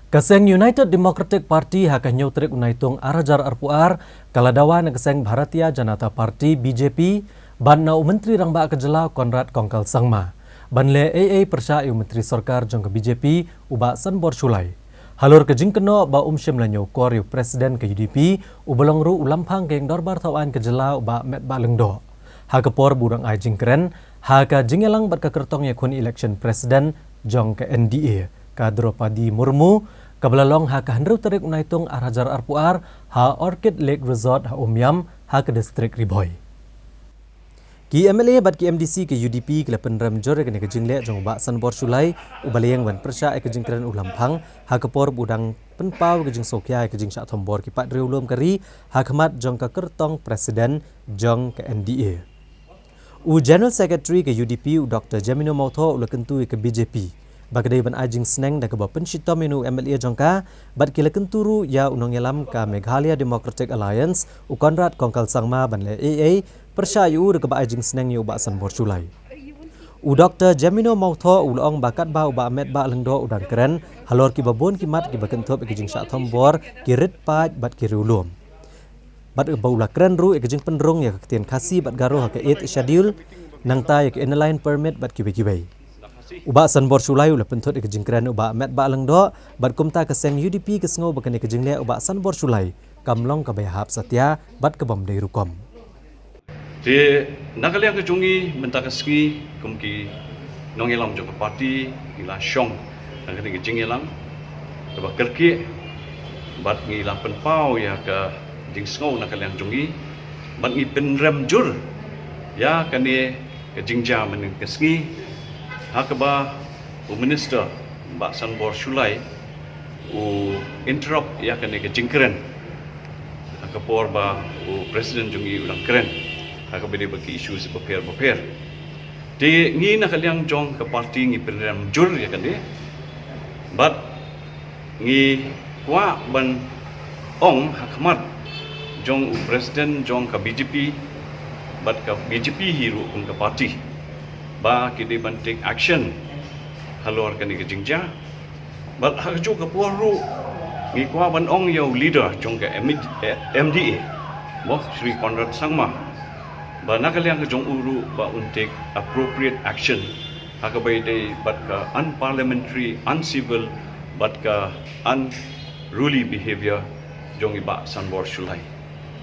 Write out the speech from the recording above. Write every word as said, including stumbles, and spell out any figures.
Ka seng United Democratic Party ha ka hynñiew tarik u Naitung ar hajar arphew ar ka la dawa na ka seng Bharatiya Janata Party, B J P, bad na u Myntri Rangbah ka jylla Conrad Kongkal Sangma ban leh ei ei pyrshah ïa u Myntri Sorkar jong ka B J P, u Bah Sanbor Shullai, halor ka jingkynnoh ba um shym la ñiewkor ïa u President ka U D P, uba long ruh u lamphang ka ïing dorbar thaw aiñ ka jylla, u Bah Metbah Lyngdoh, ha ka por ba u dang ai jingkren ha ka jingïalang bad ka kyrtong ïakhun election President jong ka N D A, ka Droupadi Murmu, kaba la long ha ka hynriew tarik u Naitung ar hajar arphew ar ha Orchid Lake Resort ha Umiam, ha ka distrik Ri Bhoi. Ki M L A bad ki M D C ka U D P ki la pynrem jur ïa kane ka jingleh jong u Bah Sanbor Shullai, uba la ïeng ban pyrshah ïa ka jingkren u lamphang ha ka por ba u dang pynpaw ïa ka jingsngewkhia ïa ka jingshah thombor ki paidriewlum ka ri ha khmat jong ka kyrtong President jong ka N D A. U General Secretary ka U D P, u Doktor Jemino Mawthoh, u la kyntu ïa ka B J P ba ka dei ban ai jingsneng da kaba pynshitom ïa u M L A jong ka, bad ki la kyntu ruh ïa u nongïalam ka Meghalaya Democratic Alliance, u Conrad Kongkal Sangma, ban leh ei ei pyrshah ïa u da kaba ai jingsneng ïa u Bah Sanbor Shullai. U Doktor Jemino Mawthoh u la ong ba katba u Bah Metbah Lyngdoh u dang kren halor kiba bun ki mat kiba kynthup ïa ka jingshah thombor ki rit paid bad ki riewlum, bad ba u la kren ruh ïa ka jingpynrung ïa ka ktien Khasi bad Garo ha ka Eighth Schedule, nangta ïa ka Inner Line Permit bad kiwei kiwei. U Bah Sanbor Shullai u la pynthut ïa ka jingkren u Bah Metbah Lyngdoh, bad kumta ka seng U D P ka sngew ba kane ka jingleh u Bah Sanbor Shullai kam long kaba ïahap satia bad kabym dei rukom. Te na ka liang ka jong ngi mynta ka sngi kum ki nongïalam jong ka party, ngi la shong na kane ka jingïalang kaba kyrkieh, bad ngi la pynpaw ïa ka jingsngew na ka liang jong ngi, bad ngi pynrem jur ïa kane ka jingjia mynne ka sngi, ha kaba u Minister Bah Sanbor Shullai u interrupt ïa kane ka jingkren ha ka por ba u President jong ngi u dang kren ha kaba ïadei bad ki issues bapher bapher. Te ngi na ka liang jong ka party ngi pynrem jur ïa kane, bad ngi kwah ban ong ha khmat jong u President jong ka B J P bad ka B J P hi ruh kum ka party ba ki dei ban take action halor kane ka jingjia. Bad ha kajuh ka por ruh ngi kwah ban ong ïa u leader jong ka M D A, mo, Shri Conrad Sangma, ba na ka liang ka jong u ruh ba un take appropriate action ha kaba ïadei bad ka unparliamentary, uncivil bad ka unruly behaviour jong i Bah Sanbor Shullai.